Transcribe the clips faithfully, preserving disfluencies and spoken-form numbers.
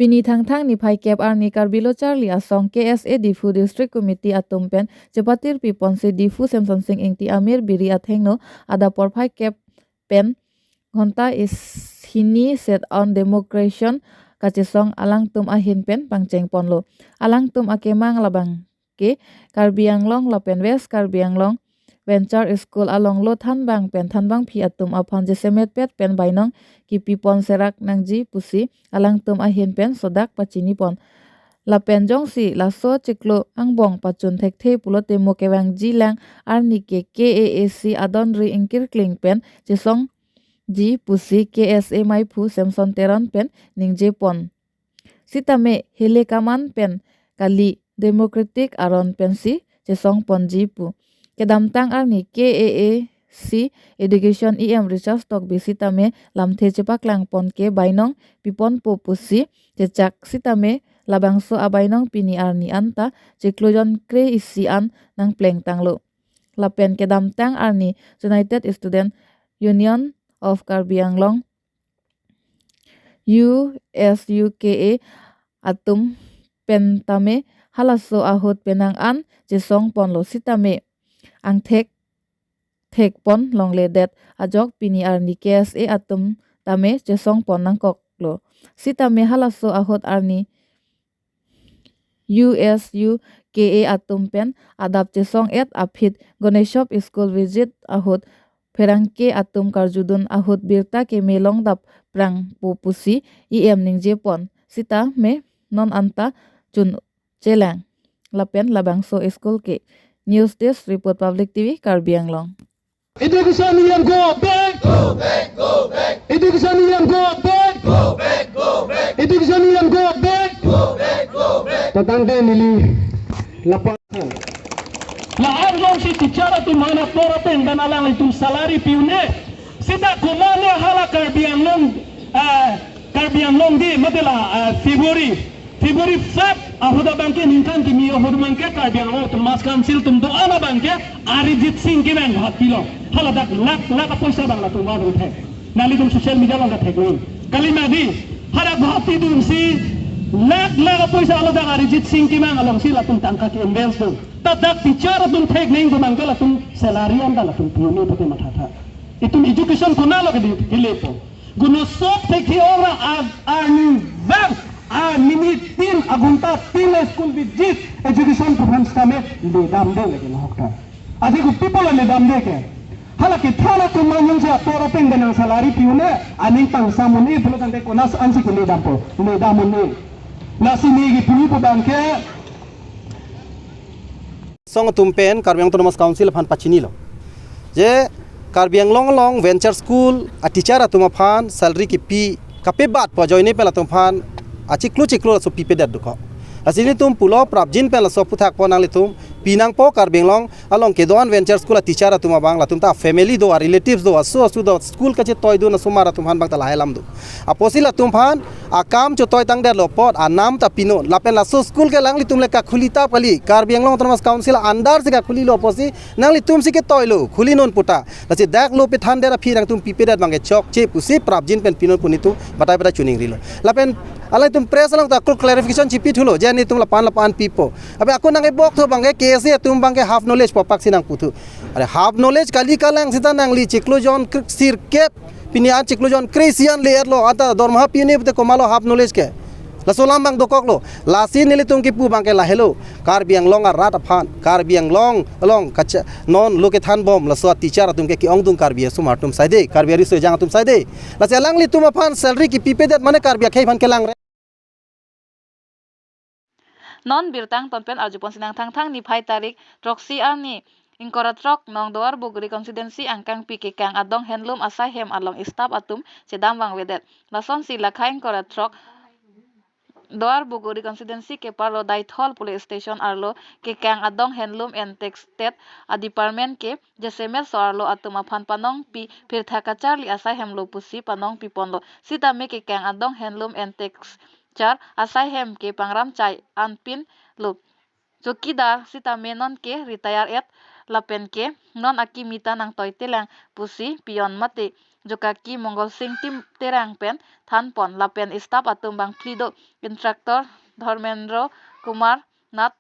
Pini Thangthang niphai kep arni Karbi Lo Charli Asong K S A Diphu District Committee atum pen chepatir piponsi Diphu Semsonsing Ingti Amir Biri athengno adap porphai kep pen ghonta is hini set on demonstration kachesong alangtum ahin pen pangcheng ponlo. Alangtum akemang labang ke Karbi Anglong lapen West Karbi Anglong Venture School along lo thanbang pen thanbangpi atum aphan jasemet pet pen bainong kipi pon serak nangji pusi alangtum ahin pen sodak pachini pon. Lapen jongsi laso chiklo angbong pachun thekthe pulote mo kevangji lang arni ke K A A C adonri ingkirkling pen chesongji pusi K S A maiphu Semson Teron pen ningje pon. Sitame hele kaman pen kali democratic aron pensi chesong ponji pu. Kedamtang arni K A A C Education E M Richard Tokbi sitame lamthe chepaklang pon ke bainong pipon po pusi chechak sitame labangso abainong pini arni anta chiklo jon kre-isi an nangpleng tanglo. Lapen kedamtang arni United Student Union of Karbi Anglong U S U K A atum pen tame halaso ahut penang an chesong ponlo sitame angthek thek pon longledet ajok pini arni K S A atum tame chesong pon nangkoklo. Sitame halaso ahut arni U S U K A atum pen adap chesong et aphi Ganeshop School visit ahut pherangke atum karjudun ahut birta keme longdap prang po pusi E M ningje pon sitame non anta chun chelang lapen labangso school ke. News Desk Report, Public T V, Karbi Anglong. Education E M go back. Go back, go back. Education E M go back. Go back, go back. Education E M go back. Go back, go back. Tatang de neli lapan. La-an jongsi teacher atum aphan ator apeng dan alanglitum salary pi-un-e. Sita komatne hala Karbi Anglong, ah, Karbi Anglong Day mate la, ah, February, February five ahut abangke ningkan kimi ahut abangke Karbi Anglong Autonomous Council atum do-an abangke Arijit Singh kevang Guwahati lo. Hala dak lakh lakh apoisa abang latum vangdun thek. Nanglitum social media along ta theklong. Kali madi, hala Guwahati dunsi lakh lakh apoisa alo dak Arijit Singh kevang alongsi latum tangka ke-invest dun. Ta dak teacher atum thek neng abangke latum salary anta latum pi-un-e pute mathatha. Itum education konatlo kedi kelepo. Gunosok thekthe ora a, arnivang, a minute tin, a ghonta tin a school visit, education aphan sitame ledamde lagi lahok ta. Adi ko people ledamde ke. Hala kethan atum manyung si ator apeng dan nang salary pi-un-e, aning pangsam un-e pulo tangte konat ansi keledampo, ledam un-e. Lasi neli kipu pu abangke, song atum pen Karbi Anglong Autonomous Council aphan pachinilo. Je Karbi Anglong along venture school a teacher atum aphan salary kipi kapebat pu ajoine pen latum aphan achiklo chiklo laso pipedet dokok. Lasi nelitum pulo prapjin pen laso aphuthak pon nanglitum pinangpo Karbi Anglong along kedo-an venture school a teacher atum abang latum ta family do, a relatives do, aso aso do, school kachetoidun asomar atum aphan abang ta lahai alam do. Apotsi latum aphan akam chotoi tangdetlo apot anam ta pinon. Lapen laso school ke alanglitum le kakhuli tap kali. Karbi Anglong Autonomous Council under si kakhulilo apotsi nanglitum si ketoilo, khulinon puta. Lasi dak lo pethandet aphi nangtum pipedet abangke chokche pusi prapjin pen pinon pu nelitum batai batai chuningrilo. Lapen alanglitum press along ta kuk clarification chipi thulo je nelitum lapan lapan pipo. Abe ako nang ebok tho abangke K S A atum abangke half knowledge pu apak si nangputhu. Are half knowledge kali kalang sita nangli chiklo jon kre-, sirkep pini an chiklo jon kre-isi an le-etlo, anta dormaha pi-un-e pute komatlo half knowledge ke. Laso alam abang dokoklo. Lasi nelitum kipu abangke lahelo. Karbi Anglong arat aphan, Karbi Anglong along kacha non lo kethanbom laso a teacher atum ke ke-ongdung Karbi asomar atum saide, Karbi ariso ejang atum saide. Lasi alanglitum aphan salary kipipedet mane Karbi akhei aphan kelang re. Non birta angton pen arjupon sinang Thangthang niphai tarik throksi arni ingkoi ra throk nong Duarbagori constituency angkangpi kekang adong handloom asai hem along staff atum chedam vangvedet. Lasonsi lakhai ingkoi ra throk Duarbagori constituency keparlo Deithor police station arlo kekang adong handloom and textile a department ke jasemet so-arlo atum aphan panongpi pirtha kacharli asai hemlo pusi panongpi ponlo. Sitame kekang adong handloom and textile asai hem ke pangram chai anpinlo. Chowkidar sitame non ke retire et lapen ke non akimi ta nangtoitelang pusi peon mate Jokaki Mongol Sing Tim Terang pen thanpon lapen staff atum bangphli do, instructor Dharmendra Kumar Nath,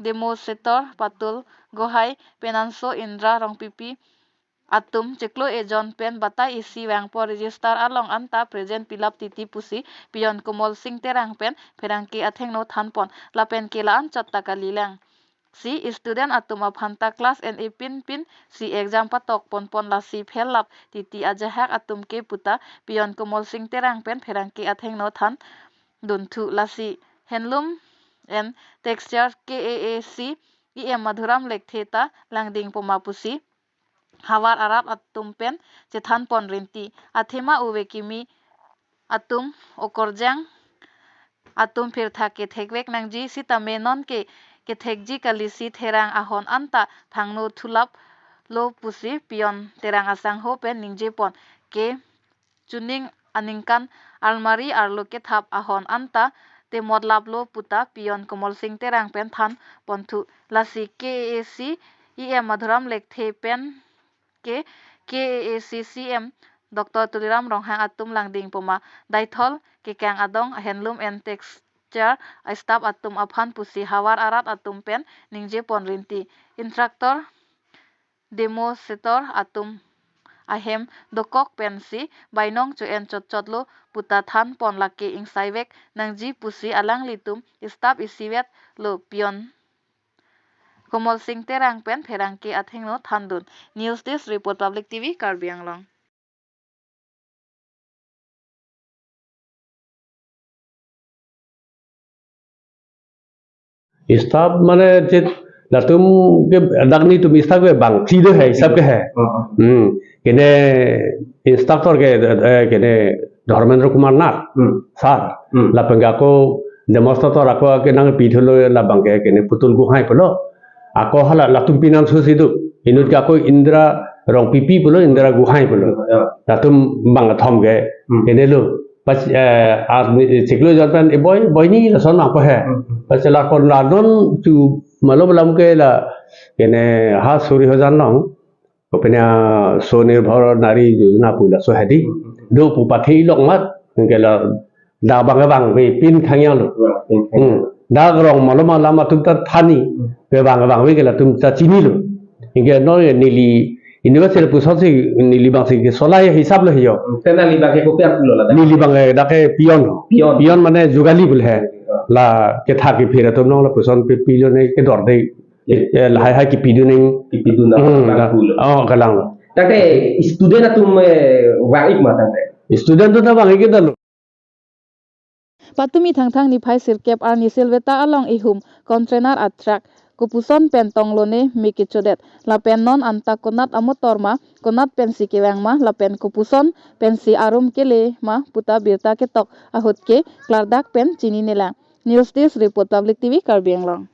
demonstrator Patul Gohai, penanso Indra Rongpipi atum chiklo ejon pen batai isi vangpo, register along anta present pilap titi pusi peon Komol Sing Terang pen pherangke athengno thanpon lapen ke la-an chot ta kalilang. Si student atum aphanta class en epin pin si exam patok ponpon lasi phel lap titi ajahak atum ke puta peon Komol Sing Terang pen pherangke athengno than dunthu. Lasi handloom and textile K A A C E M Madhuram Lekthe ta langding poma pusi havar arat atum pen chethanpon rinti. Athema uve kimi atum okorjang atum pirtha kethekvek nangji sitame non ke kethekji kalisi therang ahon anta thangno thulap lo pusi peon Terang asangho pen ningjepon ke chuning aningkan almari arlo kethap ahon anta temot laplo puta peon Komol Sing Terang pen thanponthu. Lasi K A A C E M Madhuram Lekthe pen ke K A A C C M Doctor Tuliram Ronghang atum langding poma daithol kekang adong handloom and textile staff atum aphan pusi havar arat atum pen ningjepon rinti. Instructor demonstrator atum ahem dokok pensi bainong cho-en chotchot lo puta thanpon, lake ingsaivek nangji pusi alanglitum staff isivet lo, peon Komol Sing Terang pen pherangke athengno thandun. News Desk Report, Public T V, Karbi Anglong. Staff mane chit latum ke dak netum staff ke bangphli do hai, hisab ke hai. Hmm. Kene instructor ke, eh, kene Dharmendra Kumar Nath, sir. Lapen ke ako demonstrator ako ke nangpithulo labang ke kene Putul Gohai pulo. Ako hala latum penanso si do. Inut ke ako Indra Rongpipi pulo, Indra Gohai pulo. Latum bangkethom ke. Kene lo. Pas, eh, as ni chiklo ejon pen eboi, boi ni lason ako hai. Pas la kon la non tu malo malam ke la kene ha suri hojan long. Kopene Swanirbhar Nari Yojana pu laso hadi. Do pu pathi long mat, ke la dak bang bang ve pin khangyang lo. Dak rong malom alam atum ta thani. Ke bang bang ve ke latum ta chinilo. Inke no ye neli university puson si neli bang si ke solai hisab lo hiyo. Te neli bang ke kopi ap lo la dak? Neli bang ke dak ke peon. Peon. Peon mane jugali bul hai. La kethak kephir atum nong lapuson pe pilo ne kedor de. Eh, lahai hai kipidun neng. Kipidun na. Hmm, bang la. Pulo. Oh, kalang. Dak ke student atum, eh, vang-ik ma tangte? Student atum ta vang-ik ta lo. Patumi Thangthang niphai sirkep arni Silveta along ihum container atruck kopuson pen tonglone me kechodet. Lapen non anta konat amotor ma, konat pensi kevang ma, lapen kopuson pensi arum kele ma puta birta ketok ahut ke klardak pen chininelang. News Desk Report, Public T V, Karbi Anglong.